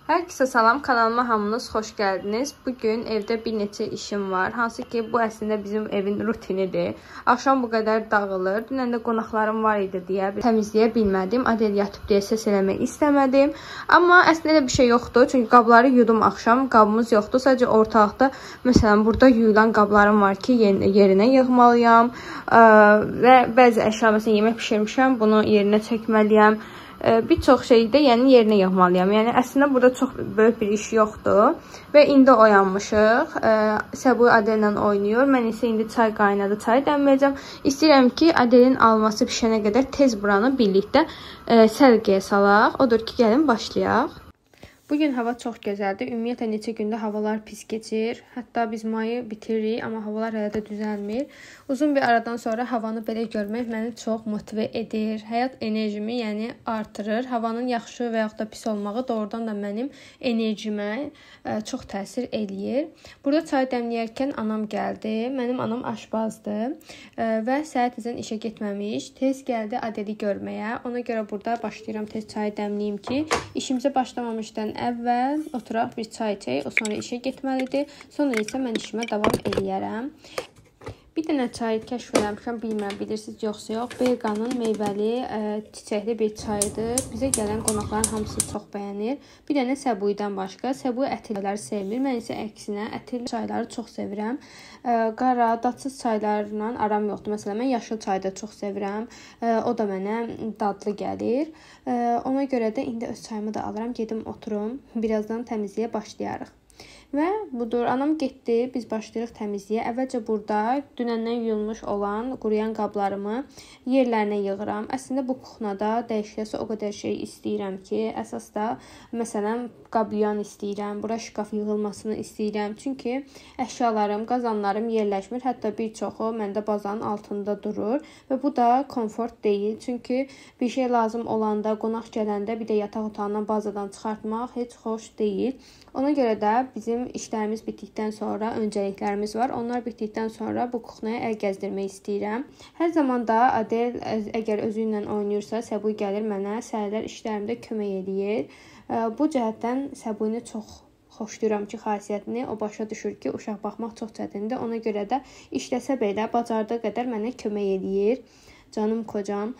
Hər kəsə salam, kanalıma hamınız xoş gəldiniz. Bugün evdə bir neçə işim var. Hansı ki, bu əslində bizim evin rutinidir. Axşam bu qədər dağılır. Dünən də qonaqlarım var idi deyə təmizləyə bilmədim. Adel yatıb deyə səs eləmək istəmədim. Amma əslində elə bir şey yoxdur. Çünki qabları yudum axşam, qabımız yoxdur. Sadəcə ortalıqda, məsələn, burada yuyulan qablarım var ki, yerinə yığmalıyam. Və bəzi əşya, məsələn, yemək pişirmişəm, bunu yerinə çəkməliyəm. Bir çox şeyi də yəni yerinə yığmalıyam. Yəni əslində burada çox böyük bir iş yoxdur. Və indi oyanmışıq. Səbuhi Adellə oynayır. Mən isə indi çay qaynadı, çay dəmləyəcəm. İstəyirəm ki, Adelin alması pişənə qədər tez buranı birlikdə səliqəyə salaq. Odur ki, gəlin başlayaq. Bugün hava çox gözəldir. Ümumiyyətlə neçə gündə havalar pis keçir. Hətta biz mayı bitiririk, amma havalar hələ də düzəlmir. Uzun bir aradan sonra havanı belə görmək məni çox motivə edir. Həyat enerjimi yəni artırır. Havanın yaxşı və yaxud da pis olmağı doğrudan da mənim enerjimə çox təsir eləyir. Burada çay dəmləyərkən anam gəldi. Mənim anam aşbazdır və səhər tezdən işə getməmiş. Tez gəldi Adeli görməyə. Ona görə burada başlayıram tez çay dəmləyim ki, işimizə başlamamışdan əvvəl oturaq bir çay içək, o sonra işə getməlidir. Sonra isə mən işimə davam eləyərəm. Bir dənə çay kəşf eləmişəm, bilmirəm, bilirsiniz yoxsa yox. Berqanın meyvəli, çiçəkli bir çayıdır. Bizə gələn qonaqların hamısı çox bəyənir. Bir dənə Səbuhidən başqa. Səbuhi ətirləri sevmir. Mən isə əksinə ətirli çayları çox sevirəm. Qara, dadsız çaylarla aram yoxdur. Məsələn, mən yaşıl çayı da çox sevirəm. O da mənə dadlı gəlir. Ona görə də indi öz çayımı da alıram. Gedim oturum. Birazdan təmizliyə başlayarıq. Və budur, anam getdi, biz başlayırıq təmizliyə. Əvvəlcə burada dünəndən yuyulmuş olan quruyan qablarımı yerlərinə yığıram. Əslində bu kuxnada dəyişiləsə o qədər şey istəyirəm ki, əsas da məsələn qab yuyan istəyirəm, bura şkaf yığılmasını istəyirəm. Çünki əşyalarım, qazanlarım yerləşmir. Hətta bir çoxu məndə bazanın altında durur və bu da komfort deyil. Çünki bir şey lazım olanda, qonaq gələndə bir də yataq otağından bazadan çıxartmaq heç xoş deyil. Ona görə də bizim işlərimiz bitdikdən sonra öncəliklərimiz var. Onlar bitdikdən sonra bu kuxnaya əl gəzdirmək istəyirəm. Hər zaman da Adel əgər özü ilə oynayırsa, Səbuhi gəlir mənə səhərlər işlərimdə kömək eləyir. Bu cəhətdən Səbuhini çox xoşlayıram ki, xasiyyətini o başa düşür ki, uşaq baxmaq çox çətindir. Ona görə də işləsə belə bacardığı qədər mənə kömək eləyir. Canım kocam.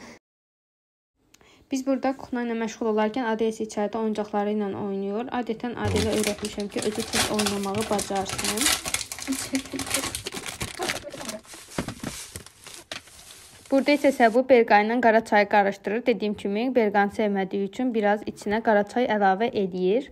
Biz burada kuxna ilə məşğul olarkən Adel isə içəridə oyuncaqları ilə oynayır. Adətən Adelə öyrətmişəm ki, özü tez oynamağı bacarsın. Burada isə Səbu Berqa ilə qara çayı qarışdırır. Dediyim kimi, Berqanı sevmədiyi üçün biraz içinə qara çay əlavə eləyir.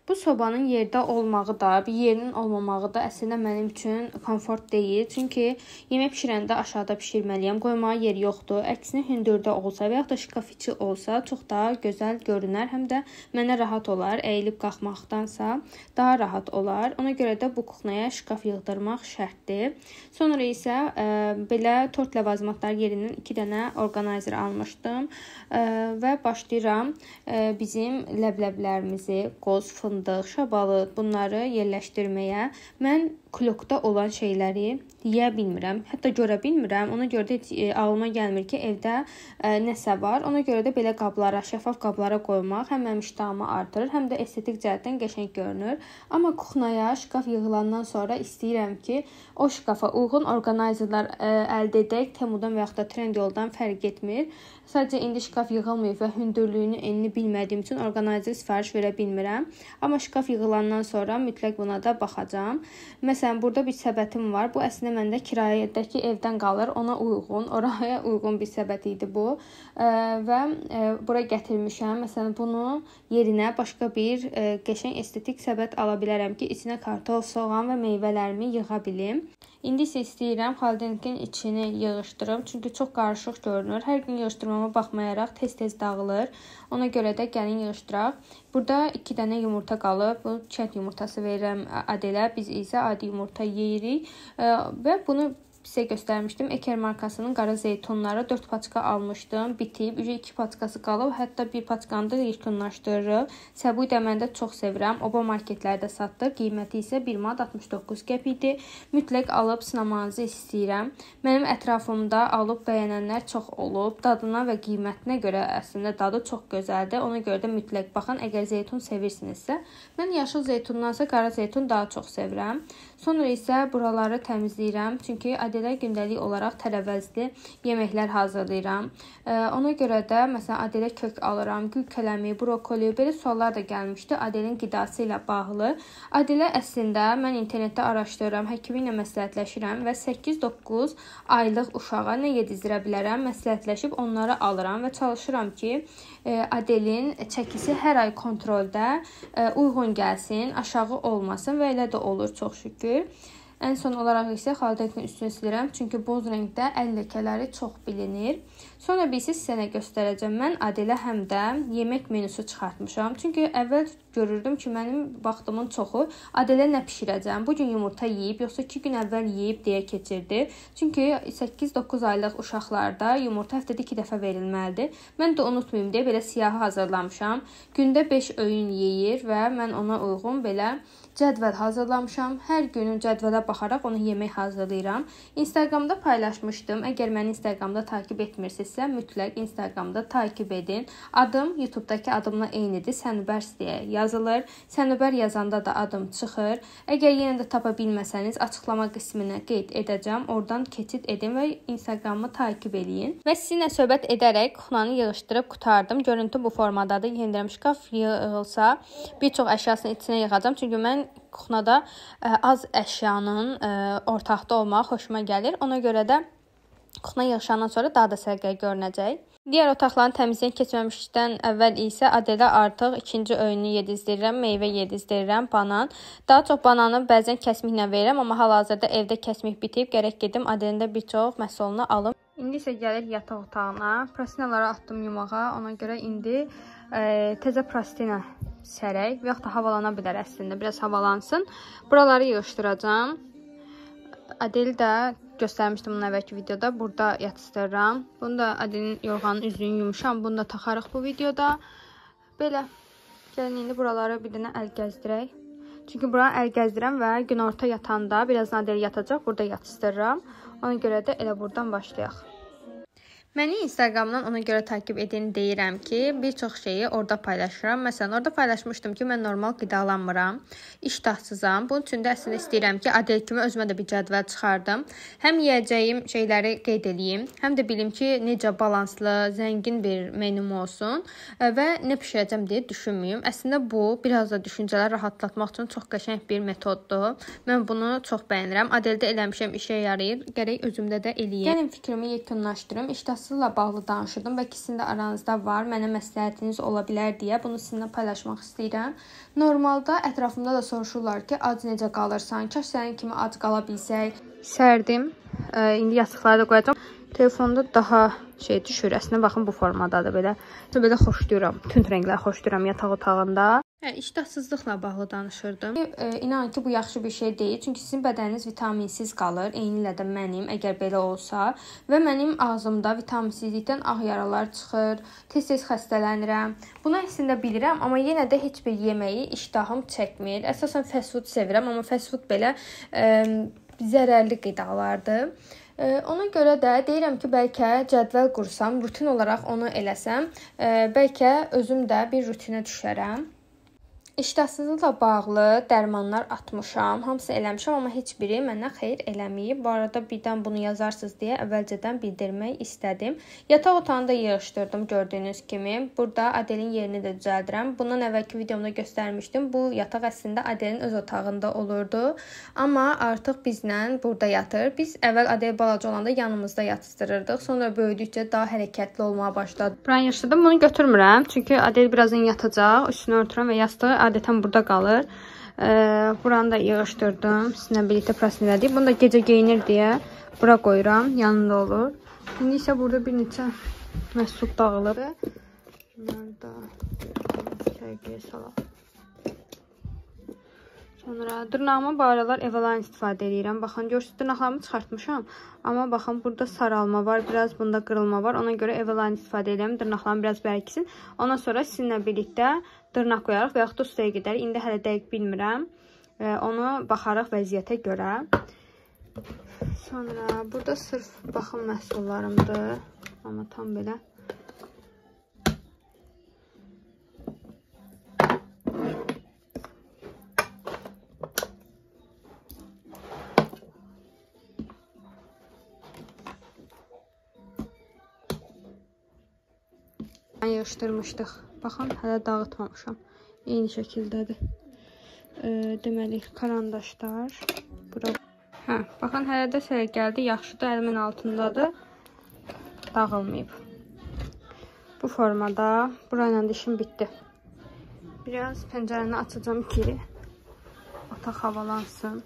Bu sobanın yerdə olmağı da, bir yerinin olmamağı da əslində mənim üçün komfort deyil. Çünki yemək pişirəndə aşağıda pişirməliyəm, qoymağa yer yoxdur. Əksinə hündürdə olsa və yaxud da şkaf içi olsa çox daha gözəl görünər. Həm də mənə rahat olar, əyilib qalxmaqdansa daha rahat olar. Ona görə də bu kuxnaya şkaf yığdırmaq şərtdir. Sonra isə belə tort ləvazimatları yerindən 2 dənə orqanayzer almışdım və başlayıram bizim ləbləblərimizi, qoz, fındıq, şabalı, bunları yerləşdirməyə. Mən klokda olan şeyləri yeyə bilmirəm, hətta görə bilmirəm. Ona görə də heç ağlıma gəlmir ki, evdə nəsə var. Ona görə də belə qablara, şəffaf qablara qoymaq həm mənim iştahımı artırır, həm də estetik cəhətdən qəşəng görünür. Amma kuxnaya şkaf yığılandan sonra istəyirəm ki, o şkafa uyğun orqanayzerlər əldə edək. Temudan və yaxud da Trendyoldan fərq etmir. Sadəcə indi şkaf yığılmayıb və hündürlüyünü, enini bilmədiyim üçün orqanayzer sifariş verə bilmirəm. Amma şkaf yığılandan sonra mütləq buna da baxacağam. Məsələn, burada bir səbətim var. Bu əslində məndə kirayədəki evdən qalır. Ona uyğun, oraya uyğun bir səbət idi bu. Və bura gətirmişəm. Məsələn, bunu yerinə başqa bir qəşəng estetik səbət ala bilərəm ki, içinə kartof, soğan və meyvələrimi yığa bilim. İndi isə istəyirəm xaladelnikin içini yığışdırım. Çünki çox qarışıq görünür. Hər gün yığışdırmama baxmayaraq tez-tez dağılır. Ona görə də gəlin yığışdıraq. Burada 2 dənə yumurta qalıb. Bu çət yumurtası verirəm Adelə. Biz isə adi yumurta yeyirik. Və bunu Sizə göstərmişdim. Eker markasının qara zeytunları 4 paçka almışdım. Bitib. 2 paçkası qalıb. Hətta bir paçkanı da yekunlaşdırırıq. Səbuy də mən də çox sevirəm. Oba marketlərdə satılır. Qiyməti isə 1 manat 69 qəpik idi. Mütləq alıb sınamanızı istəyirəm. Mənim ətrafımda alıb bəyənənlər çox olub. Dadına və qiymətinə görə əslində dadı çox gözəldir. Ona görə də mütləq baxın. Əgər zeytun sevirsinizsə, mən yaşıl zeytundansa qara zeytun daha çox sevirəm. Sonra isə buraları təmizləyirəm. Çünki Adelə gündəlik olaraq tərəvəzli yeməklər hazırlayıram. Ona görə də məsələn Adelə kök alıram, gül kələmi, brokoli, belə suallar da gəlmişdi Adelin qidası ilə bağlı. Adelə əslində mən internetdə araşdırıram, həkimi ilə məsləhətləşirəm və 8-9 aylıq uşağa nə yedizdirə bilərəm, məsləhətləşib onları alıram və çalışıram ki, Adelin çəkisi hər ay kontroldə uyğun gəlsin, aşağı olmasın və elə də olur çox şükür. Ən son olaraq isə xaladekin üstünü silirəm, çünki boz rəngdə əl ləkələri çox bilinir. Sonra bilsiz sizə nə göstərəcəm. Mən Adelə həm də yemək menusu çıxartmışam. Çünki əvvəl görürdüm ki, mənim vaxtımın çoxu Adelə nə pişirəcəm, bugün yumurta yeyib, yoxsa 2 gün əvvəl yeyib deyə keçirdi. Çünki 8-9 aylıq uşaqlarda yumurta həftədə 2 dəfə verilməlidir. Mən də unutmayım deyə belə siyahı hazırlamışam. Gündə 5 öğün yeyir və mən ona uyğun belə cədvəl hazırlamışam. Hər günün cədvələ baxaraq ona yemək hazırlayıram. Instagramda paylaşmışdım. Əgər məni Instagramda takip etmirsinizsə, mütləq Instagramda takip edin. Adım YouTube'dakı adımla eynidir. Sənubərs deyə yazılır. Sənubər yazanda da adım çıxır. Əgər yenə də tapa bilməsəniz, açıqlama qisminə qeyd edəcəm. Oradan keçid edin və Instagramı takip eləyin. Və sizinlə söhbət edərək kuxnanı yığışdırıb qurtardım. Görüntü bu formadadır. Yenə deyirəm, şkaf yığılsa bir çox əşyasını içinə yığacam. Çünki mən kuxnada az əşyanın ortaqda olmağı xoşuma gəlir. Ona görə də kuxna yığışandan sonra daha da səliqəli görünəcək. Digər otaqların təmizliyini keçməmişdən əvvəl isə Adelə artıq ikinci öğünü yedizdirirəm, meyvə yedizdirirəm, banan. Daha çox bananı bəzən kəsmiklə verirəm, amma hal-hazırda evdə kəsmik bitib, gərək gedim Adelin də bir çox məhsulunu alım. İndi isə gəlir yataq otağına. Prostinaları atdım yumağa, ona görə indi təzə prostina sərək və yaxud da havalana bilər əslində, biraz havalansın. Buraları yığışdıracağam. Adeli də göstərmişdim bunun əvvəlki videoda. Burada yatıstırıram. Bunu da Adelin yorğanın üzlüyünü yumuşam. Bunu da taxarıq bu videoda. Belə. Gəlin indi buraları bir dənə əl gəzdirək. Çünki buranı əl gəzdirəm və günorta yatanda birazdan Adel yatacaq. Burada yatıstırıram. Ona görə də elə buradan başlayaq. Məni Instagramdan ona görə takip edin deyirəm ki, bir çox şeyi orada paylaşıram. Məsələn, orada paylaşmışdım ki, mən normal qidalanmıram, iştahsızam. Bunun üçün də əslində istəyirəm ki, Adel kimi özümə də bir cədvəl çıxardım. Həm yeyəcəyim şeyləri qeyd eləyim, həm də bilim ki, necə balanslı, zəngin bir menüm olsun və nə pişirəcəm deyə düşünməyim. Əslində bu, biraz da düşüncələri rahatlatmaq üçün çox qəşəng bir metoddur. Mən bunu çox bəyənirəm. Adeldə eləmişəm, işə yarayır. Gərək özümdə də eləyim. Gəlin fikrimi yekunlaşdırım. İştahsızlıqla bağlı danışırdım. Bəlkə sizin də aranızda var, mənə məsləhətiniz ola bilər deyə bunu sizinlə paylaşmaq istəyirəm. Normalda ətrafımda da soruşurlar ki, ac necə qalırsan? Kaş sənin kimi ac qala bilsək. Sərdim. İndi yastıqları da qoyacağam. Telefonda daha şey düşür. Əslində baxın bu formadadır belə. Belə xoşlayıram. Tünd rənglər xoşlayıram yataq otağında. İştahsızlıqla bağlı danışırdım. İnanın ki, bu yaxşı bir şey deyil. Çünki sizin bədəniniz vitaminsiz qalır. Eynilə də mənim, əgər belə olsa. Və mənim ağzımda vitaminsizlikdən ağ yaralar çıxır. Tez-tez xəstələnirəm. Bunu əslində bilirəm, amma yenə də heç bir yeməyi iştahım çəkmir. Əsasən fast food sevirəm, amma fast food belə zərərli qidalardır. Ona görə də deyirəm ki, bəlkə cədvəl qursam, rutin olaraq onu eləsəm, bəlkə özüm də bir rutinə düşərəm. İştahsızlıqla bağlı dərmanlar atmışam, hamısını eləmişəm, amma heç biri mənə xeyir eləməyib. Bu arada birdən bunu yazarsınız deyə əvvəlcədən bildirmək istədim. Yataq otağını da yığışdırdım gördüyünüz kimi. Burada Adelin yerini də düzəldirəm. Bundan əvvəlki videomda göstərmişdim. Bu yataq əslində Adelin öz otağında olurdu. Amma artıq bizlə burada yatır. Biz əvvəl Adel balaca olanda yanımızda yatızdırırdıq. Sonra böyüdükcə daha hərəkətli olmağa başladı. Buranı yığışdırdım. Bunu götürmürəm. Çünki Adel birazdan yatacaq. Üstünü örtürəm və yastığı adətən burada qalır. Buranı da yığışdırdım. Sizinlə birlikdə prosinlədik. Bunu da gecə geyinir deyə bura qoyuram. Yanında olur. İndi isə burada bir neçə məhsul dağılıb. Bunları da sərgiyə salaq. Sonra dırnağıma bu aralar Eveline istifadə edirəm. Baxın, görürsünüz, dırnaqlarımı çıxartmışam. Amma baxın, burada saralma var, biraz bunda qırılma var. Ona görə Eveline istifadə edirəm, dırnaqlarım biraz bərksin. Ondan sonra sizinlə birlikdə dırnaq qoyarıq və yaxud da ustaya gedərik. İndi hələ dəqiq bilmirəm. Onu baxarıq vəziyyətə görə. Sonra burada sırf baxım məhsullarımdır. Amma tam belə. Yığışdırmışdıq. Baxın, hələ dağıtmamışam. Eyni şəkildədir. Deməli, karandaşlar. Bura. Hə, baxın, hələ də sərə gəldi. Yaxşıdır, əlimin altındadır. Dağılmayıb. Bu formada. Burayla da işim bitdi. Biraz pəncərəni açacağım ki, otaq havalansın.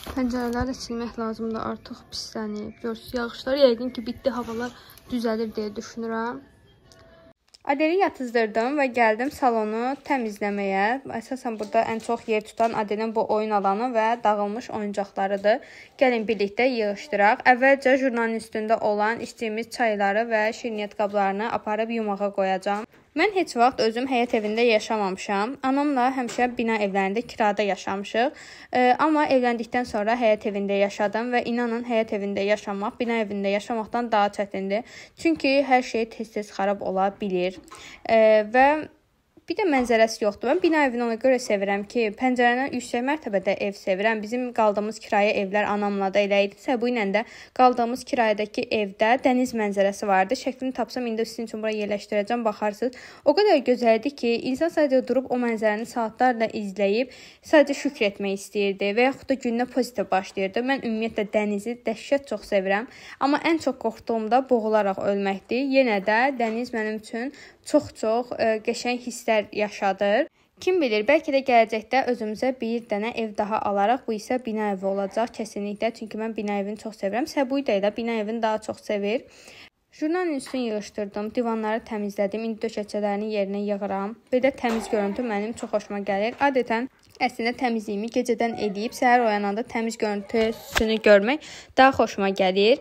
Pəncərələri də silmək lazımdır, artıq pislənib. Görürsünüz, yağışlar yəqin ki, bitdi, havalar düzəlir deyə düşünürəm. Adeli yatızdırdım və gəldim salonu təmizləməyə. Əsasən burada ən çox yer tutan Adelin bu oyun alanı və dağılmış oyuncaqlarıdır. Gəlin birlikdə yığışdıraq. Əvvəlcə jurnalın üstündə olan içdiyimiz çayları və şirniyyat qablarını aparıb yumağa qoyacağam. Mən heç vaxt özüm həyət evində yaşamamışam. Anamla həmişə bina evlərində kirada yaşamışıq. Amma evləndikdən sonra həyət evində yaşadım və inanın həyət evində yaşamaq bina evində yaşamaqdan daha çətindir. Çünki hər şey tez-tez xarab ola bilir. Və bir də mənzərəsi yoxdur. Mən bina evini ona görə sevirəm ki, pəncərədən yüksək mərtəbədə ev sevirəm. Bizim qaldığımız kirayə evlər anamla da elə idi. Səbu ilə də qaldığımız kirayədəki evdə dəniz mənzərəsi vardı. Şəklini tapsam indi sizin üçün bura yerləşdirəcəm, baxarsınız. O qədər gözəldir ki, insan sadəcə durub o mənzərəni saatlarla izləyib sadəcə şükr etmək istəyirdi və yaxud da gününə pozitiv başlayırdı. Mən ümumiyyətlə dənizi dəhşət çox sevirəm. Amma ən çox qorxduğum da boğularaq ölməkdir. Yenə də dəniz mənim üçün çox-çox qəşəng hisslər yaşadır. Kim bilir, bəlkə də gələcəkdə özümüzə bir dənə ev daha alaraq, bu isə bina evi olacaq kəsinliklə. Çünki mən bina evini çox sevirəm. Səbuy da elə bina evini daha çox sevir. Jurnalın üstünü yığışdırdım, divanları təmizlədim, indi döşəkçələrini yerinə yığıram. Belə təmiz görüntü mənim çox xoşuma gəlir. Adətən əslində təmizliyimi gecədən eləyib, səhər oyananda təmiz görüntüsünü görmək daha xoşuma gəlir.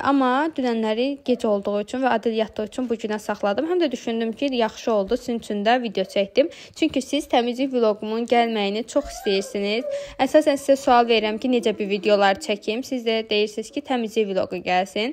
Amma dünənləri gec olduğu üçün və Adil yatdığı üçün bu günə saxladım. Həm də düşündüm ki, yaxşı oldu, sizin üçün də video çəkdim. Çünki siz təmizlik vloqumun gəlməyini çox istəyirsiniz. Əsasən sizə sual verirəm ki, necə bir videolar çəkim. Siz də deyirsiniz ki, təmizlik vloqu gəlsin.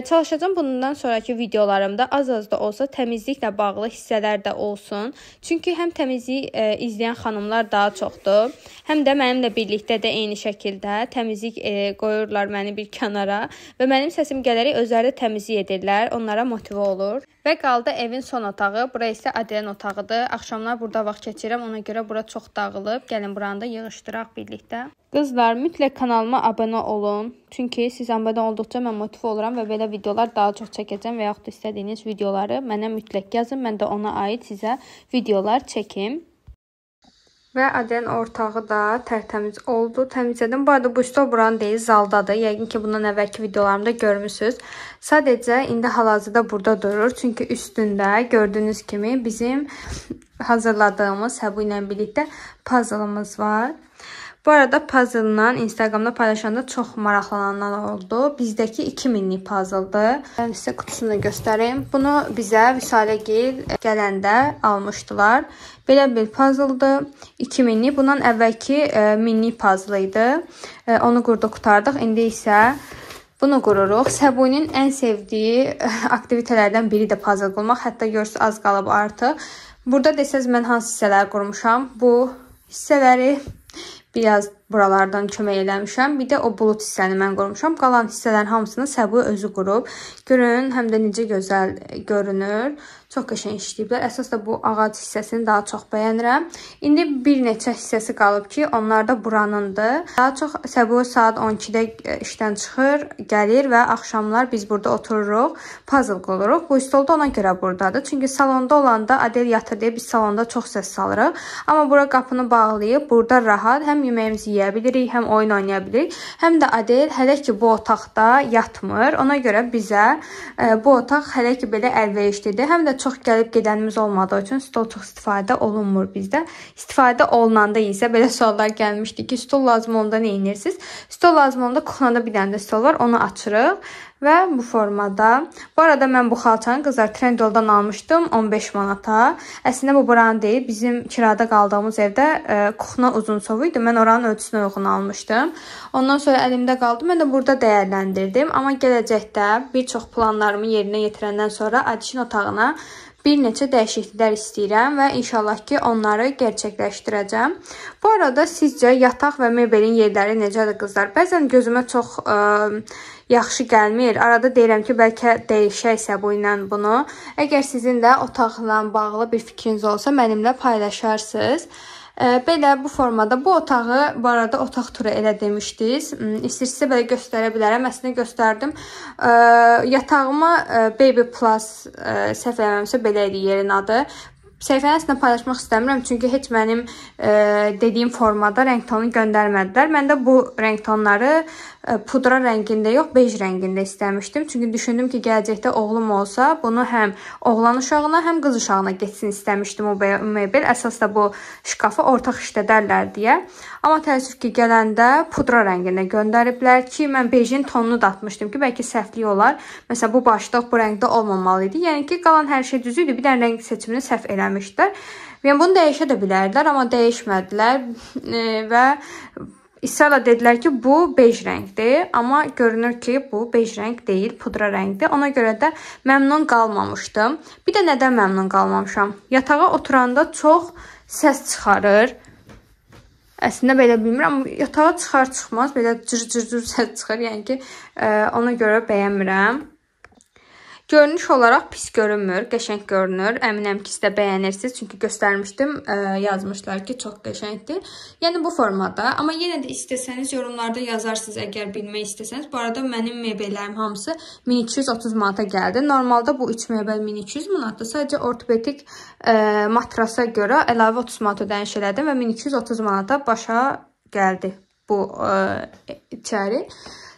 Çalışacağım bundan sonraki videolarımda az-az da olsa təmizliklə bağlı hissələr də olsun. Çünki həm təmizlik izləyən xanımlar daha çoxdur. Həm də mənimlə birlikdə də eyni şəkildə təmizlik qoyurlar məni bir kənara və mənim səsim gələrək özləri də təmizlik edirlər, onlara motivə olur. Və qaldı evin son otağı, bura isə Adelin otağıdır. Axşamlar burada vaxt keçirirəm, ona görə bura çox dağılıb. Gəlin buranı da yığışdıraq birlikdə. Qızlar, mütləq kanalıma abunə olun. Çünki siz abunə olduqca mən motivə oluram və belə videolar daha çox çəkəcəm və yaxud da istədiyiniz videoları mənə mütləq yazın. Mən də ona aid sizə videolar çəkim. Və Adelin ortağı da tərtəmiz oldu. Təmizlədim. Bu arada bu stol buranın deyil, zaldadır. Yəqin ki, bundan əvvəlki videolarımda görmüsünüz. Sadəcə indi hal-hazırda burada durur. Çünki üstündə gördüyünüz kimi bizim hazırladığımız Səbu ilə birlikdə puzzle'ımız var. Bu arada puzzle-la Instagramda paylaşanda çox maraqlananlar oldu. Bizdəki 2000-lik puzzle'dır. Mən sizə qutusunu göstərim. Bunu bizə Vüsaləgil gələndə almışdılar. Belə bir puzzle'dır. 2000-lik. Bundan əvvəlki 1000-lik puzzle idi. Onu qurduq, qurtardıq. İndi isə bunu qururuq. Səbunun ən sevdiyi aktivitələrdən biri də puzzle qurmaq. Hətta görürsünüz, az qalıb artıq. Burada desəz mən hansı hissələr qurmuşam? Bu hissələri biraz buralardan kömək eləmişəm. Bir də o bulud hissəni mən qurmuşam. Qalan hissələrin hamısını Səbu özü qurub. Görün, həm də necə gözəl görünür. Çox qəşəng işləyiblər. Əsas da bu ağac hissəsini daha çox bəyənirəm. İndi bir neçə hissəsi qalıb ki, onlar da buranındır. Daha çox Səbu saat 12-də işdən çıxır, gəlir və axşamlar biz burada otururuq, puzzle qururuq. Bu stolda ona görə buradadır. Çünki salonda olanda Adel yatır deyə biz salonda çox səs salırıq. Amma bura qapını bağlayıb, burada rahat həm yeməyimizi yeyə bilirik, həm oyun oynaya bilirik. Həm də Adel hələ ki bu otaqda yatmır. Ona görə bizə bu otaq hələ ki belə əlverişlidir. Həm də çox gəlib gedənimiz olmadığı üçün stol çox istifadə olunmur bizdə. İstifadə olunanda isə belə suallar gəlmişdi ki, stol lazım olanda nə edirsiniz? Stol lazım olanda kuxnada bir dənə də stol var, onu açırıq və bu formada. Bu arada mən bu xalçanı qızlar Trendyoldan almışdım 15 manata. Əslində bu buranın deyil, bizim kirada qaldığımız evdə kuxna uzunsovu idi. Mən oranın ölçüsünə uyğun almışdım. Ondan sonra əlimdə qaldı. Mən də burada dəyərləndirdim. Amma gələcəkdə bir çox planlarımı yerinə yetirəndən sonra Adişin otağına bir neçə dəyişikliklər istəyirəm və inşallah ki, onları gerçəkləşdirəcəm. Bu arada sizcə yataq və mebelin yerləri necədir qızlar? Bəzən gözümə çox yaxşı gəlmir. Arada deyirəm ki, bəlkə dəyişəksə bu ilə bunu. Əgər sizin də otaqla bağlı bir fikriniz olsa, mənimlə paylaşarsınız. Belə bu formada bu otağı, bu arada otaq turu elə demişdiniz. İstəyirsinizsə belə göstərə bilərəm. Əslində göstərdim. Yatağıma Baby Plus, səhv eləməmsə belə idi yerin adı. Səhifəni əslində paylaşmaq istəmirəm, çünki heç mənim dediyim formada rəng tonu göndərmədilər. Mən də bu rəng tonları pudra rəngində yox, bej rəngində istəmişdim. Çünki düşündüm ki, gələcəkdə oğlum olsa, bunu həm oğlan uşağına, həm qız uşağına getsin istəmişdim o mebel. Əsas da bu şkafı ortaq işlədərlər deyə. Amma təəssüf ki, gələndə pudra rəngində göndəriblər ki, mən bejin tonunu da atmışdım ki, bəlkə səhvlik olar. Məsələn, bu başlıq bu rəngdə olmamalı idi. Yəni ki, qalan hər şey düz idi. Bir dənə rəng seçimini səhv eləmişdilər. Yəni, bunu dəyişə də bilərdilər, amma dəyişmədilər və israrla dedilər ki, bu bej rəngdir, amma görünür ki, bu bej rəng deyil, pudra rəngdir. Ona görə də məmnun qalmamışdım. Bir də nədən məmnun qalmamışam? Yatağa oturanda çox səs çıxarır. Əslində belə bilmirəm, amma yatağa çıxar çıxmaz, belə cır cır cır səs çıxır. Yəni ki, ona görə bəyənmirəm. Görünüş olaraq pis görünmür, qəşəng görünür. Əminəm ki, siz də bəyənirsiniz. Çünki göstərmişdim, yazmışlar ki, çox qəşəngdir. Yəni bu formada. Amma yenə də istəsəniz yorumlarda yazarsınız, əgər bilmək istəsəniz. Bu arada mənim mebellərim hamısı 1230 manata gəldi. Normalda bu 3 mebel 1200 manatdır. Sadəcə ortopedik matrasa görə əlavə 30 manat ödəniş elədim və 1230 manata başa gəldi bu içəri.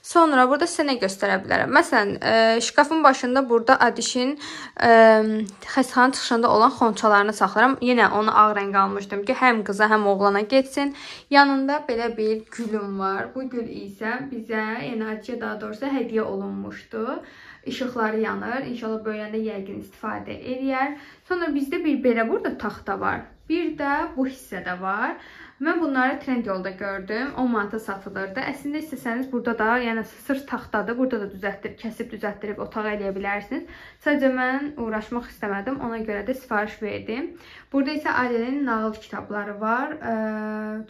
Sonra burada sizə nə göstərə bilərəm? Məsələn, şkafın başında burada Adişin xəstəxana çıxışında olan xonçalarını saxlayıram. Yenə onu ağ rəng almışdım ki, həm qıza, həm oğlana getsin. Yanında belə bir gülüm var. Bu gül isə bizə, yəni Adişə daha doğrusu hədiyyə olunmuşdu. İşıqları yanır. İnşallah böyüyəndə yəqin istifadə eləyər. Sonra bizdə bir belə burada taxta var. Bir də bu hissədə var. Mən bunları Trendyolda gördüm. 10 manata satılırdı. Əslində istəsəniz burada da, yəni sırf taxtadır. Burada da düzəltdirib, kəsib düzəltdirib otağa eləyə bilərsiniz. Sadəcə mən uğraşmaq istəmədim. Ona görə də sifariş verdim. Burada isə Adelin nağıl kitabları var.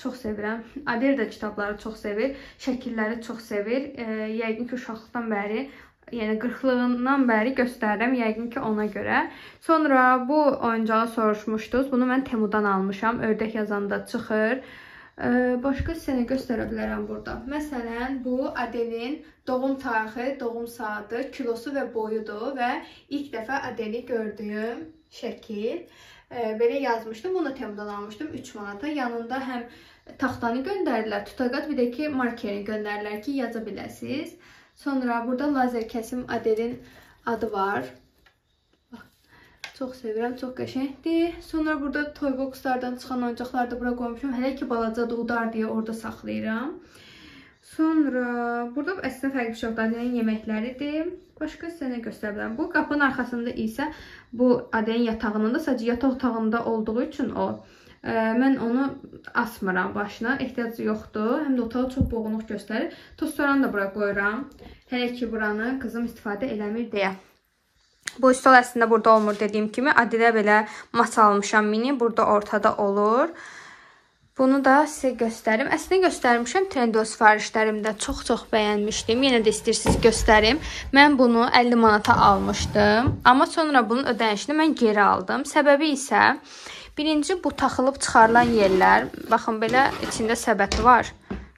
Çox sevirəm. Adel də kitabları çox sevir. Şəkilləri çox sevir. Yəqin ki, uşaqlıqdan bəri, yəni qırxlığından bəri göstərirəm, yəqin ki ona görə. Sonra bu oyuncağı soruşmuşdunuz. Bunu mən Temudan almışam. Ördək yazanda çıxır. Başqa sizə nə göstərə bilərəm burada? Məsələn, bu Adelin doğum tarixi, doğum saatı, kilosu və boyudur və ilk dəfə Adeli gördüyüm şəkil. Belə yazmışdım. Bunu Temudan almışdım 3 manata. Yanında həm taxtanı göndərirlər, tutaqat, bir də ki markerini göndərirlər ki, yaza biləsiniz. Sonra burada lazer kəsim Adelin adı var. Bax, çox sevirəm, çox qəşəngdir. Sonra burada toyboxlardan çıxan oyuncaqları da bura qoymuşum. Hələ ki balacadır, udar deyə orada saxlayıram. Sonra burada əslində fərqli bir şey yoxdur. Adelin yeməkləridir. Başqa sizə nə göstərə bilərəm? Bu qapının arxasında isə bu Adelin yatağının da, sadəcə yataq otağında olduğu üçün o. Mən onu asmıram başına, ehtiyacı yoxdur. Həm də otağı çox boğunuq göstərir. Tostoranı da bura qoyuram. Hələ ki buranı qızım istifadə eləmir deyə. Bu stol əslində burada olmur dediyim kimi. Adilə belə masa almışam mini. Burada ortada olur. Bunu da sizə göstərim. Əslində göstərmişəm Trendyol sifarişlərimdə. Çox-çox bəyənmişdim. Yenə də istəyirsiniz göstərim. Mən bunu 50 manata almışdım. Amma sonra bunun ödənişini mən geri aldım. Səbəbi isə birinci bu taxılıb çıxarılan yerlər. Baxın belə içində səbəti var.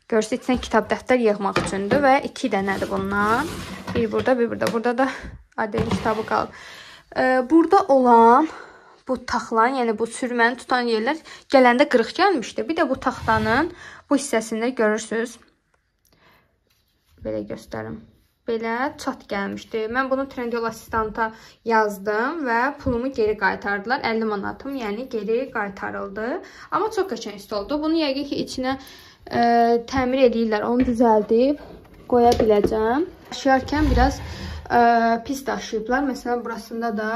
Görürsünüz, içinə kitab dəftər yığmaq üçündür və 2 dənədir bundan. Bir burada, bir burada. Burada da Adelin kitabı qalıb. Burada olan bu taxılan, yəni bu sürməni tutan yerlər gələndə qırıq gəlmişdi. Bir də bu taxtanın bu hissəsində görürsünüz. Belə göstərim. Belə çat gəlmişdi. Mən bunu Trendyol asistanta yazdım və pulumu geri qaytardılar. 50 manatım, yəni geri qaytarıldı. Amma çox qəşəng stoldur. Bunu yəqin ki, içinə təmir eləyirlər. Onu düzəldib qoya biləcəm. Daşıyarkən biraz pis daşıyıblar. Məsələn, burasında da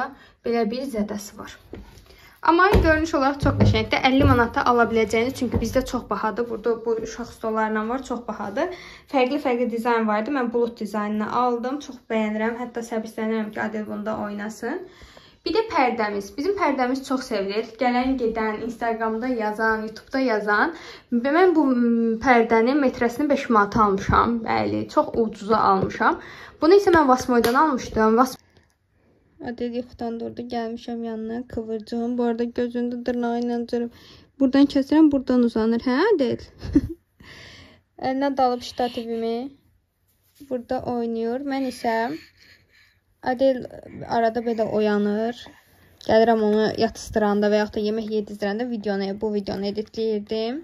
belə bir zədəsi var. Amma görünüş olaraq çox qəşəngdir. 50 manata ala biləcəyiniz, çünki bizdə çox bahadır. Burada bu uşaq stollarla var, çox bahadır. Fərqli-fərqli dizayn var idi. Mən bulud dizaynını aldım. Çox bəyənirəm. Hətta səbislənirəm ki, Adel bunda oynasın. Bir də pərdəmiz. Bizim pərdəmiz çox sevilir. Gələn, gedən, Instagramda yazan, YouTube'da yazan. Mən bu pərdənin metrəsini 5 manata almışam. Bəli, çox ucuza almışam. Bunu isə mən Vasmoydan almışdım. Adel yuxudan durdu. Gəlmişəm yanına, kıvırcığım. Bu arada gözündə dırnağı ilə cırıb. Buradan kəsirəm, buradan uzanır. Hə, Adel? Əlinə dalıb ştativimi. Burada oynayır. Mən isə Adel arada belə oyanır. Gəlirəm onu yatıstıranda və yaxud da yemək yedizdirəndə bu videonu editləyirdim.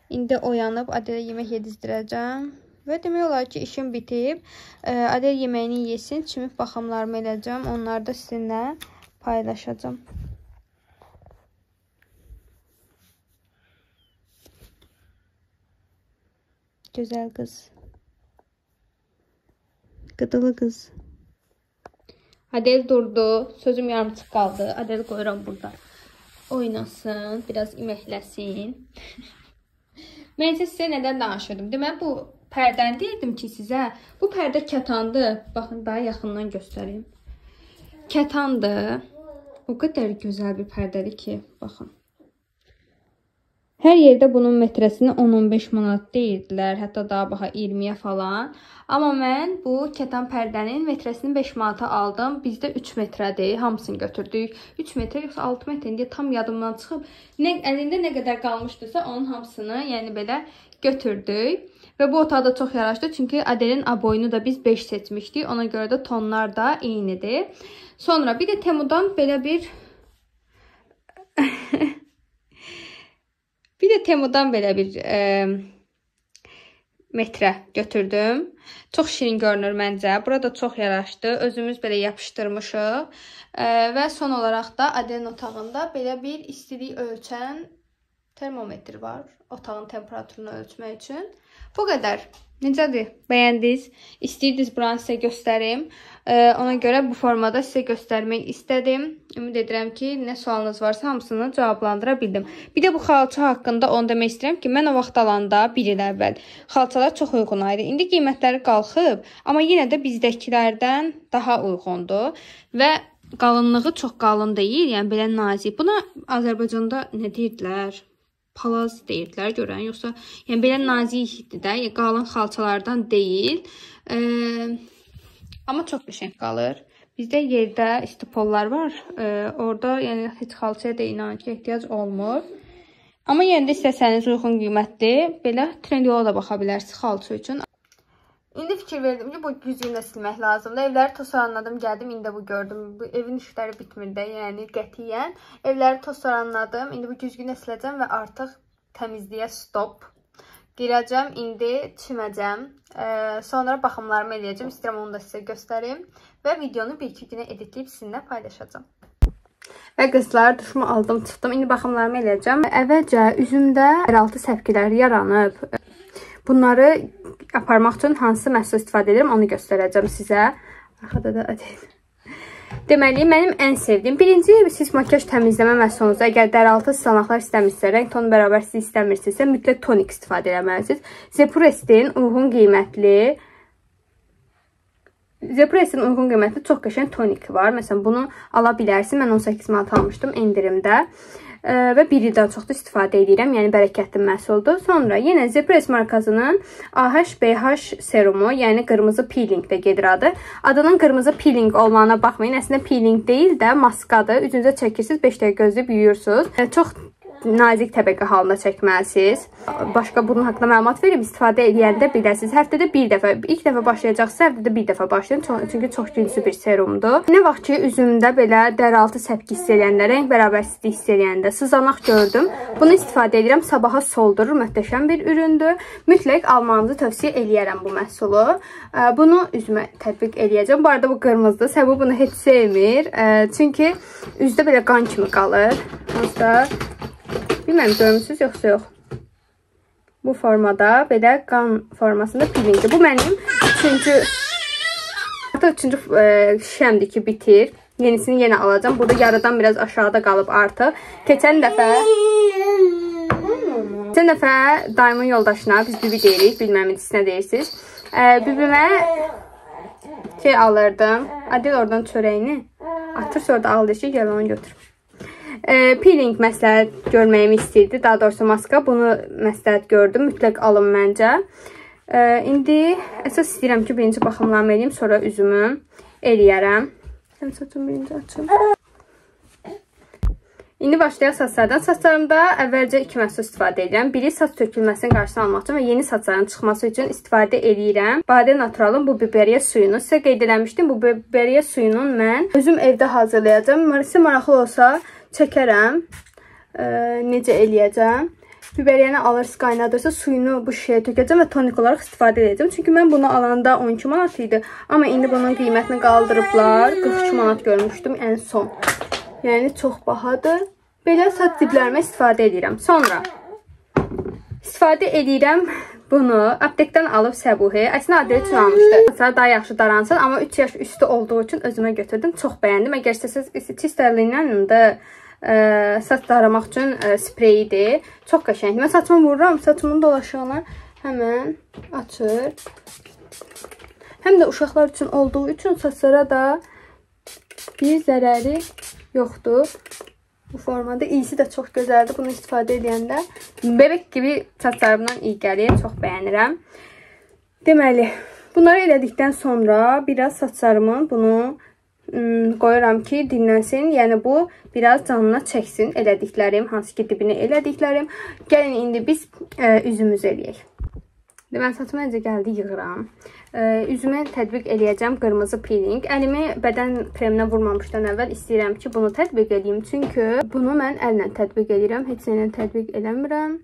İndi oyanıb Adelə yemək yedizdirəcəm. Və demək olar ki, işim bitib. Adel yeməyini yesin, çimib baxımlarımı eləyəcəm. Onları da sizinlə paylaşacağım. Gözəl qız. Qıdılı qız. Adel durdu. Sözüm yarımçıq qaldı. Adel qoyuram burada. Oynasın, biraz iməkləsin. Mən isə sizə nədən danışırdım? Deməli, bu pərdəni deyirdim ki sizə. Bu pərdə kətandır. Baxın, daha yaxından göstəreyim. Kətandır. O qədər gözəl bir pərdədir ki, baxın. Hər yerdə bunun metrəsini 10-15 manat deyirdilər. Hətta daha baha 20-yə falan. Amma mən bu kətan pərdənin metrəsini 5 manata aldım. Bizdə 3 metrədir. Hamısını götürdük. 3 metrə yoxsa 6 metrə deyə tam yadımdan çıxıb. Əlində nə qədər qalmışdısa onun hamısını, yəni belə götürdük. Və bu otağa da çox yaraşdı. Çünki Adelin aboyunu da biz 5 seçmişdik. Ona görə də tonlar da eynidir. Sonra bir də Temudan belə bir... Bir də Temudan belə bir metrə götürdüm. Çox şirin görünür məncə. Burada çox yaraşdı. Özümüz belə yapışdırmışıq. Və son olaraq da Adelin otağında belə bir istilik ölçən termometr var. Otağın temperaturunu ölçmək üçün. Bu qədər. Necədir? Bəyəndiniz? İstəyirdiniz buranı sizə göstərim. Ona görə bu formada sizə göstərmək istədim. Ümid edirəm ki, nə sualınız varsa hamısını cavablandıra bildim. Bir də bu xalça haqqında onu demək istəyirəm ki, mən o vaxt alanda bir il əvvəl xalçalar çox uyğun idi. İndi qiymətləri qalxıb, amma yenə də bizdəkilərdən daha uyğundur və qalınlığı çox qalın deyil, yəni belə nazik. Buna Azərbaycanda nə deyirdilər? Palaz deyirdilər görən, yoxsa yəni belə nazikdir də, qalın xalçalardan deyil. Amma çox qəşəng qalır. Bizdə yerdə istipollar var. Orada yəni heç xalçaya da inanın ki, ehtiyac olmur. Amma yenə də istəsəniz uyğun qiymətli, belə Trendyol'a da baxa bilərsiniz xalça üçün. İndi fikir verdim ki, bu güzgünü də silmək lazımdır. Evləri tosaranladım, gəldim, indi bu gördüm. Bu evin işləri bitmir də, yəni qətiyyən. Evləri tosaranladım, indi bu güzgünü də siləcəm və artıq təmizliyə stop. Girəcəm, indi çiməcəm. Sonra baxımlarımı eləyəcəm. İstəyirəm onu da sizə göstərim. Və videonu bir-iki günə editləyib sizinlə paylaşacağam. Və qızlar, duşumu aldım, çıxdım. İndi baxımlarımı eləyəcəm. Əvvəlcə üzümdə yeraltı səpkilər yaranıb. Bunları aparmaq üçün hansı məhsul istifadə edirəm, onu göstərəcəm sizə. Arxada da Adel. Deməli, mənim ən sevdiyim, birinci, siz makyaj təmizləmə məhsulunuzu, əgər dəraltı sızanaqlar istəmirsinizsə, rəng tonu bərabər siz istəmirsinizsə, mütləq tonik istifadə eləməlisiniz. Zeprest'in uyğun qiymətli çox qəşəng toniki var. Məsələn, bunu ala bilərsiniz. Mən 18 manat almışdım endirimdə. Və bir ildən çoxdur istifadə edirəm. Yəni, bərəkətli məhsuldur. Sonra yenə Zeprest markasının AHBH serumu, yəni qırmızı peeling də gedir adı. Adının qırmızı peeling olmağına baxmayın. Əslində peeling deyil də maskadır. Üzünüzə çəkirsiniz, 5 dəqiqə gözləyib yuyursunuz. Çox nazik təbəqə halında çəkməlisiniz. Başqa bunun haqqında məlumat verim. İstifadə edəndə biləsiniz. Həftədə bir dəfə, ilk dəfə başlayacaqsa həftədə bir dəfə başlayın. Çünki çox güclü bir serumdur. Nə vaxt ki, üzümdə belə dəraltı səpki hiss eləyəndə, rəng bərabərsizlik hiss eləyəndə sızanaq gördüm. Bunu istifadə edirəm. Sabaha soldurur. Möhtəşəm bir üründür. Mütləq almanızı tövsiyə eləyərəm bu məhsulu. Bunu üzümə tətbiq eləyəcəm. Bu arada bu qırmızıdır. Səbu bunu heç sevmir. Çünki üzdə belə qan kimi qalır. Onsuz bilməm, görmüsünüz yoxsa yox. Bu formada, belə qan formasında pilingdir. Bu mənim üçüncü şüşəmdir ki, bitir. Yenisini yenə alacağım. Burada yarıdan biraz aşağıda qalıb artıq. Keçən dəfə dayımın yoldaşına, biz bibi deyirik, bilməm nə deyirsiniz. Bibimə şey alırdım. Adil oradan çörəyini atır, sonra da alır ki, gəl onu götür. Peeling məsləhət görməyimi istəyirdi. Daha doğrusu maska. Bunu məsləhət gördüm. Mütləq alın məncə. İndi əsas istəyirəm ki, birinci baxımlarımı eləyim, sonra üzümü eləyərəm. Həm saçımı birinci açım. İndi başlayaq saçlardan. Saçlarımda əvvəlcə iki məhsul istifadə edirəm. Biri saç tökülməsinin qarşısını almaq üçün və yeni saçların çıxması üçün istifadə edirəm. Bade Natural'ın bu biberiyə suyunu. Sizə qeyd eləmişdim. Bu biberiyə suyunun mən özüm evdə hazırlayacağım. Sizə maraqlı olsa çəkərəm. Necə eləyəcəm. Biberiyəni alırsınız, qaynadırsa suyunu bu şişəyə tökəcəm və tonik olaraq istifadə edəcəm. Çünki mən bunu alanda 12 manat idi. Amma indi bunun qiymətini qaldırıblar. 42 manat görmüşdüm ən son. Yəni çox bahadır. Belə saç diblərimə istifadə edirəm. Sonra istifadə edirəm bunu. Aptekdən alıb Səbuhi. Əslində Adil üçün almışdı. Saçlar daha yaxşı daransın, amma 3 yaş üstü olduğu üçün özümə götürdüm. Çox bəyəndim. Əgər istəsəniz Çistərlindən də saç daramaq üçün spreyidir. Çox qəşəngdir. Mən saçımı vururam. Saçımın dolaşığını həmən açır. Həm də uşaqlar üçün olduğu üçün saçlara da bir zərəri yoxdur. Bu formada. İyisi də çox gözəldir. Bunu istifadə edəndə bebek kimi saçlarımdan iyi gəlir. Çox bəyənirəm. Deməli, bunları elədikdən sonra biraz saçlarımın bunu qoyuram ki, dinlənsin. Yəni bu biraz canına çəksin elədiklərim, hansı ki dibini elədiklərim. Gəlin indi biz üzümüzü eləyək. Mən saçıma necə gəldi yığıram. Üzümə tətbiq eləyəcəm qırmızı peeling. Əlimi bədən kreminə vurmamışdan əvvəl istəyirəm ki, bunu tətbiq eləyim. Çünki bunu mən əllə tətbiq eləyirəm. Heç nə ilə tətbiq eləmirəm.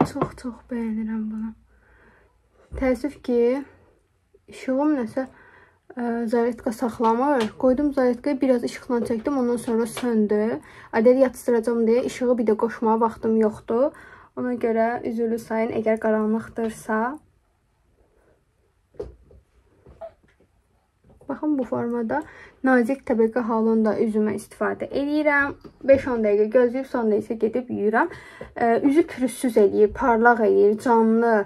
Çox-çox bəyənirəm bunu. Təəssüf ki, işığım nəsə zaretka saxlamır. Qoydum zaretkayı, biraz işıqla çəkdim, ondan sonra söndü. Adeli yatıstıracağım deyə işığı bir də qoşmağa vaxtım yoxdur. Ona görə üzürlü sayın, əgər qaranlıqdırsa. Baxın, bu formada nazik təbəqə halında üzümə istifadə eləyirəm. 5-10 dəqiqə gözləyib, sonra isə gedib yuyuram. Üzü pürüzsüz eləyir, parlaq eləyir, canlı.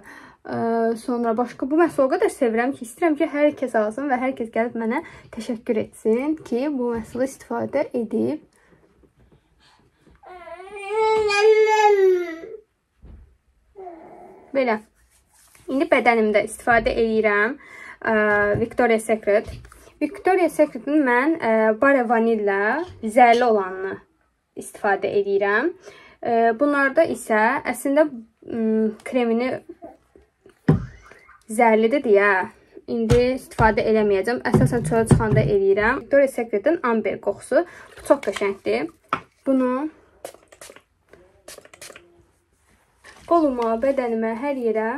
Sonra başqa bu məhsulu o qədər sevirəm ki, istəyirəm ki, hər kəs alsın və hər kəs gəlib mənə təşəkkür etsin ki, bu məhsulu istifadə edib. Belə. İndi bədənimdə istifadə eləyirəm Victoria's Secret. Victoria's Secret'in mən Bare Vanilla zərli olanını istifadə edirəm. Bunlarda isə əslində kremini zərlidir deyə indi istifadə eləməyəcəm. Əsasən çölə çıxanda eləyirəm. Victoria's Secret'in Amber qoxusu. Bu çox qəşəngdir. Bunu qoluma, bədənimə, hər yerə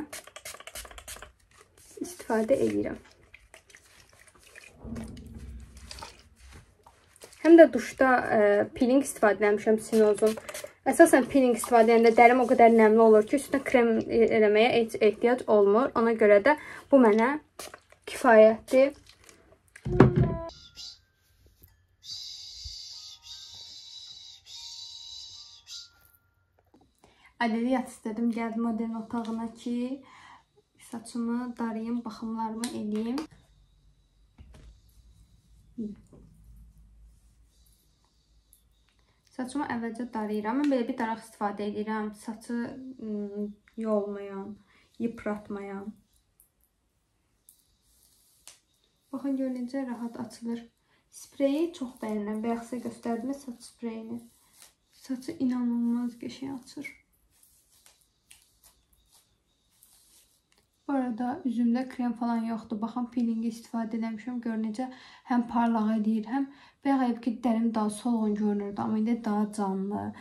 istifadə edirəm. Həm də duşda peeling istifadə eləmişəm Sinozun. Əsasən peeling istifadə edəndə dərim o qədər nəmli olur ki, üstünə krem eləməyə heç ehtiyac olmur. Ona görə də bu mənə kifayətdir. Adeli yatışdırdım, gəldim modelin otağına ki, saçımı darayım, baxımlarımı eləyim. Saçımı əvvəlcə darayıram. Mən belə bir daraq istifadə edirəm. Saçı yolmayan, yıpratmayan. Baxın, gör necə rahat açılır. Spreyi çox bəyənirəm. Bayaq sizə göstərdim saç spreyini. Saçı inanılmaz qəşəng açır. Bu arada üzümdə krem falan yoxdur. Baxın, peelingi istifadə eləmişəm. Gör necə həm parlaq eləyir, həm bayaq ayıb ki, dərim daha solğun görünürdü. Amma indi daha canlı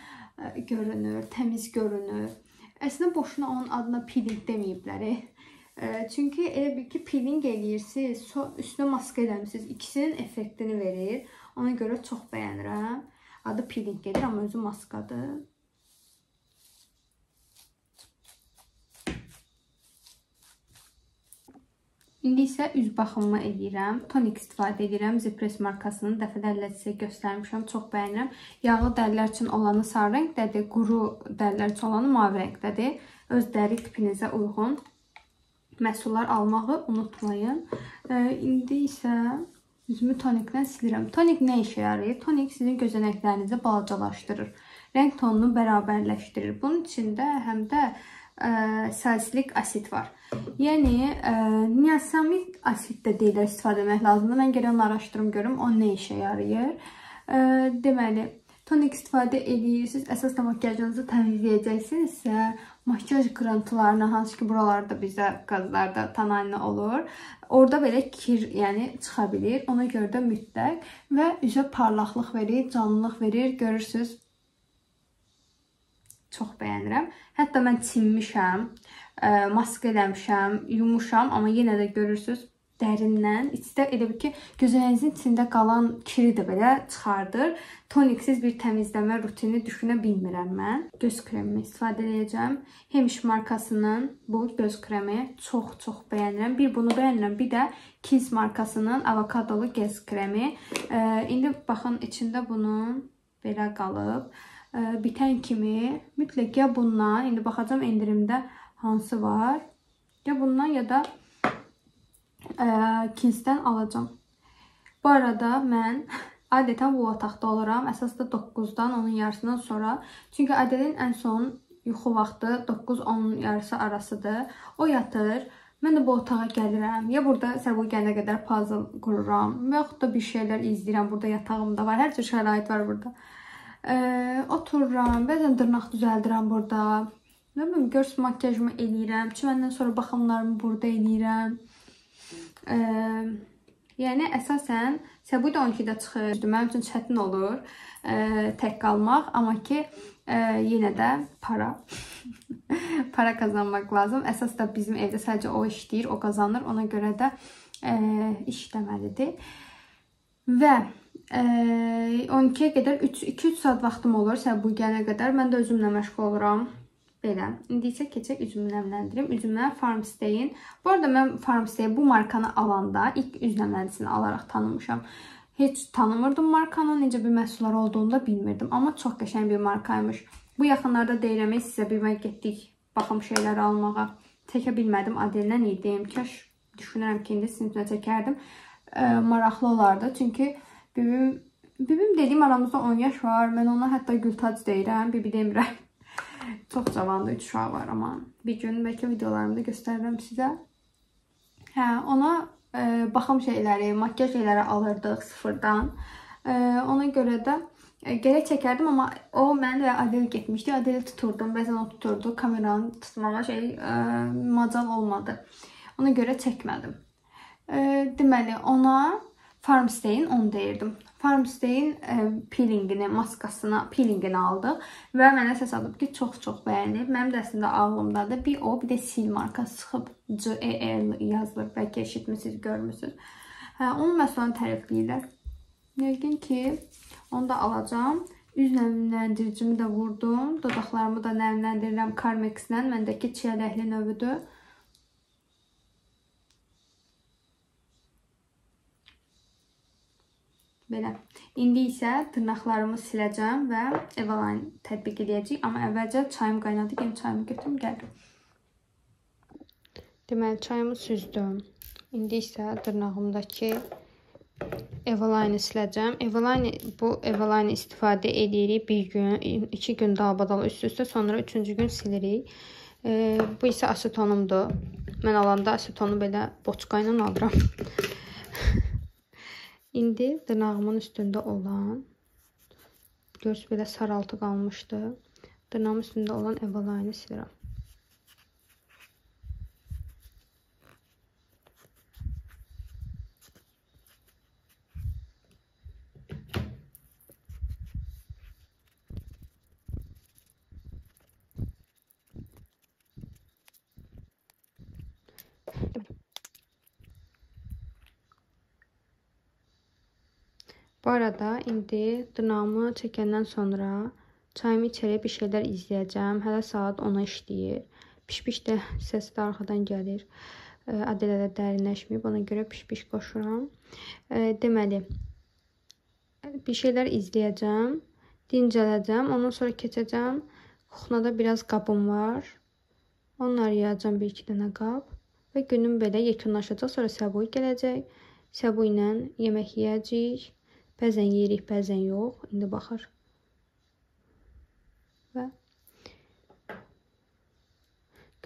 görünür, təmiz görünür. Əslində boşuna onun adına peeling deməyiblər. Çünki elə bil ki, peeling eləyirsiniz, üstünə maska eləmişsiniz. İkisinin effektini verir. Ona görə çox bəyənirəm. Adı peeling gedir, amma özü maskadır. İndi isə üz baxımımı eləyirəm. Tonik istifadə edirəm. Zipress markasının dəfələrlə sizə göstərmişəm. Çox bəyənirəm. Yağlı dərilər üçün olanı sarı rəngdədir, quru dərilər üçün olanı mavi rəngdədir. Öz dəri tipinizə uyğun məhsullar almağı unutmayın. İndi isə üzümü toniklə silirəm. Tonik nə işə yarayır? Tonik sizin gözənəklərinizi balacalaşdırır. Rəng tonunu bərabərləşdirir. Bunun içində həm də salisilik asid var. Yəni, niasinamid asid də deyilər istifadə etmək lazımdır. Mən gərək onu araşdırım, görüm o nə işə yarayır. Deməli, tonik istifadə edirsiniz. Əsas da makyajınızı təmizləyəcəksinizsə, makyaj qırıntılarını, hansı ki buralarda bizdə qazlarda tanayını olur, orada belə kir, yəni çıxa bilir. Ona görə də mütləq və üzə parlaqlıq verir, canlılıq verir. Görürsünüz. Çox bəyənirəm. Hətta mən çimmişəm, maska eləmişəm, yumuşam, amma yenə də görürsünüz dərindən. İçdə elə bil ki, gözənəyinizin içində qalan kiri də belə çıxardır. Toniksiz bir təmizləmə rutini düşünə bilmirəm mən. Göz kremimi istifadə edəcəm. Hemiş markasının bu göz kremi çox-çox bəyənirəm. Bir bunu bəyənirəm, bir də Kiehl's markasının avokadolu göz kremi. İndi baxın, içində bunun belə qalıb. Bitən kimi mütləq ya bundan, indi baxacağam endirimdə hansı var, ya bundan ya da Kiehl'sdən alacağam. Bu arada mən adətən bu otaqda oluram. Əsas da 9-dan 10-un yarısından sonra. Çünki Adelin ən son yuxu vaxtı 9-10-un yarısı arasıdır. O yatır. Mən də bu otağa gəlirəm. Ya burada Səbu gələnə qədər puzzle qururam, yaxud da bir şeylər izləyirəm. Burada yatağım da var. Hər cür şərait var burada. Otururam, bəzən dırnaq düzəldirəm burada. Nə bilim, görürsünüz, makyajımı eləyirəm. Çiməndən sonra baxımlarımı burada eləyirəm. Yəni, əsasən, Səbu da 12-də çıxır. Mənim üçün çətin olur tək qalmaq. Amma ki, yenə də para. Para qazanmaq lazım. Əsas da bizim evdə sadəcə o işləyir, o qazanır. Ona görə də işləməlidir. Və 12-yə qədər 2-3 saat vaxtım olur Səbu gələnə qədər. Mən də özümlə məşğul oluram. Belə. İndi isə keçək üzümü nəmləndirim. Üzümə Farmstay-in. Bu arada mən Farmstay bu markanı alanda ilk üz nəmləndirisini alaraq tanımışam. Heç tanımırdım markanı, necə bir məhsullar olduğunu da bilmirdim. Amma çox qəşəng bir markaymış. Bu yaxınlarda deyirəm, sizə bir mən getdik baxım şeyləri almağa. Çəkə bilmədim, Adellə idim. Kaş düşünürəm ki, indi sizin üçün çəkərdim. Maraqlı olardı. Çünki bibim dediyim aramızda 10 yaş var. Mən ona hətta Gültac deyirəm, bibi demirəm. Çox cavandır, 3 uşağı var, amma bir gün bəlkə videolarımda göstərirəm sizə. Hə, ona baxım şeyləri, makyaj şeyləri alırdıq sıfırdan. Ona görə də gərək çəkərdim, amma o mən və Adel getmişdi. Adeli tuturdum, bəzən o tuturdu. Kameranı tutmağa macal olmadı. Ona görə çəkmədim. Deməli, ona Farmstay-in onu deyirdim. Farmstay-in peelingini, maskasını, peelingini aldıq və mənə səs alıb ki, çox-çox bəyənib. Mənim də əslində ağlımdadır. Bir o, bir də Sil markası çıxıb, C-E-L yazılır. Bəlkə eşitmişsiniz, görmüsünüz. Hə, onun məhsulunu tərifləyirlər. Yəqin ki, onu da alacağam. Üz nəmləndiricimi də vurdum. Dodaqlarımı da nəmləndirirəm Carmex-lə. Məndəki çiyələkli növüdür. Belə. İndi isə dırnaqlarımı siləcəm və Eveline tətbiq edəcəyik. Amma əvvəlcə çayım qaynadı. Gəlin çayımı götürüm, gəldim. Deməli, çayımı süzdüm. İndi isə dırnağımdakı Eveline siləcəm. Bu Eveline istifadə edirik bir gün, 2 gün dalbadal üst-üstə, sonra 3-cü gün silirik. Bu isə asetonumdur. Mən alanda asetonu belə boçka ilə alıram. İndi dırnağımın üstündə olan, görürsünüz belə saraltı qalmışdı. Dırnağımın üstündə olan Eveline silirəm. Bu arada indi dırnağımı çəkəndən sonra çayımı içərək bir şeylər izləyəcəm. Hələ saat 10-a işləyir. Piş-piş də səsi də arxadan gəlir. Adelə də dərinləşməyib. Ona görə piş-piş qoşuram. Deməli, bir şeylər izləyəcəm, dincələcəm. Ondan sonra keçəcəm. Kuxnada biraz qabım var. Onları yığacağam bir-iki dənə qab. Və günüm belə yekunlaşacaq. Sonra Səbuhi gələcək. Səbuhi ilə yemək yeyəcəyik. Bəzən yeyirik, bəzən yox. İndi baxır. Və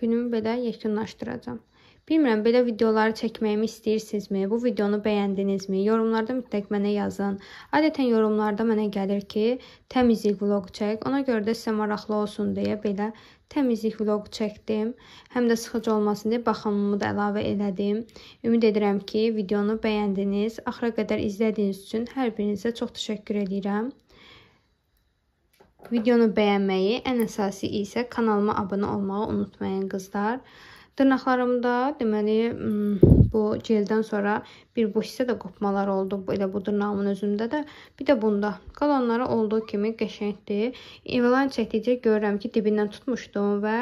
günümü belə yekunlaşdıracağam. Bilmirəm, belə videoları çəkməyimi istəyirsinizmi? Bu videonu bəyəndinizmi? Yorumlarda mütləq mənə yazın. Adətən yorumlarda mənə gəlir ki, təmizlik vloqu çək. Ona görə də sizə maraqlı olsun deyə belə təmizlik vloqu çəkdim. Həm də sıxıcı olmasın deyə baxımımı da əlavə elədim. Ümid edirəm ki, videonu bəyəndiniz. Axıra qədər izlədiyiniz üçün hər birinizə çox təşəkkür edirəm. Videonu bəyənməyi, ən əsası isə kanalıma abunə olmağı unutmayın qızlar. Dırnaqlarımda deməli bu geldən sonra bir bu hissə də qopmalar oldu. Elə bu dırnağımın özündə də, bir də bunda. Qalanları olduğu kimi qəşəngdir. Eveline çəkdikcə görürəm ki, dibindən tutmuşdum və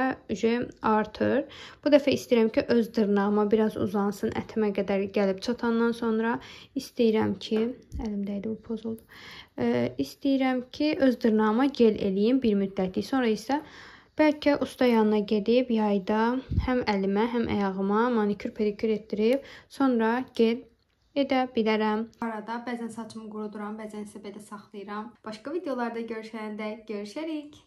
artır. Bu dəfə istəyirəm ki, öz dırnağıma biraz uzansın, ətimə qədər gəlib çatandan sonra istəyirəm ki, əlimdəydi bu pozuldu. İstəyirəm ki, öz dırnağıma gel eləyim bir müddətlik. Sonra isə bəlkə usta yanına gedib yayda həm əlimə, həm ayağıma manikür, pedikür etdirib, sonra gel edə bilərəm. Bu arada bəzən saçımı quruduram, bəzən isə belə saxlayıram. Başqa videolarda görüşəndə görüşərik.